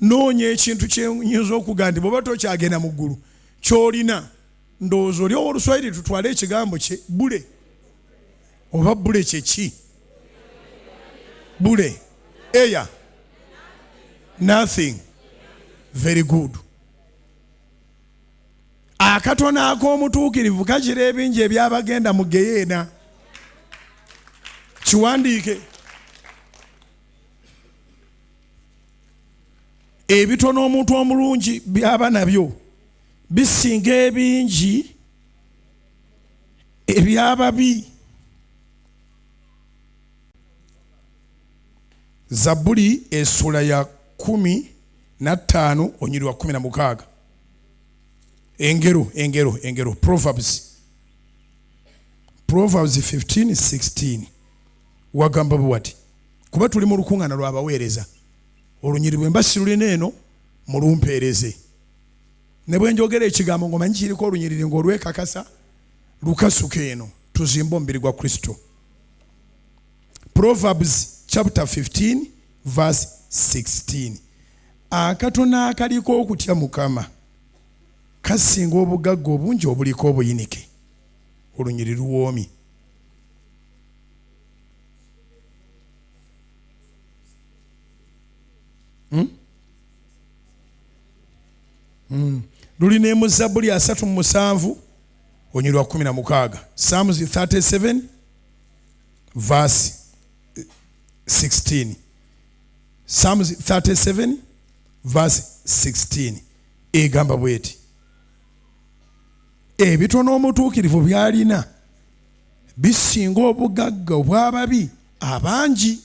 Noonya ekintu kyenyinza okuga nti bwoba tokyagenda mu ggulu kyolina. Ndowooza oli owoluswayiri tutwale ekigambo kye bule, oba bule kyeki? Bule air nothing. Very good. Akatono ak'omutuukirivu kakira ebingi ebyabagenda mu geyeena. Kiwandiike. Ebitono omuntu omulungi byaba nabyo bisinga ebingi ebyababi. Zabbuli esula ya 15 onyiri wa 16. Engero, engero, engero, Proverbs. Proverbs 15 16 wagamba bwati, kuba tuli mu lukuŋŋaana lw'abaweereza, olunyiri bwe mba sirulina eno mulumpeereze. Ne bwe njogera ekigambo ng'omanyi kiriko olunyiriri ng'olwekakasa, lukasuka eno tuzimbe omubiri gwa Kristo. Proverbs chapter 15 verse 16. Akatono akaliko okutya Mukama kasinga obugagga obungi obuliko obuyinike. Olunyiriri luwoomi. Luli ne mu Zabbuli 37 olunyiriri lwa 16. Psalms 37 verse 16. Psalms 37 verse 16 egamba bweti, ebitono omutuukirivu by'alina bisinga obugagga obw'ababi abangi.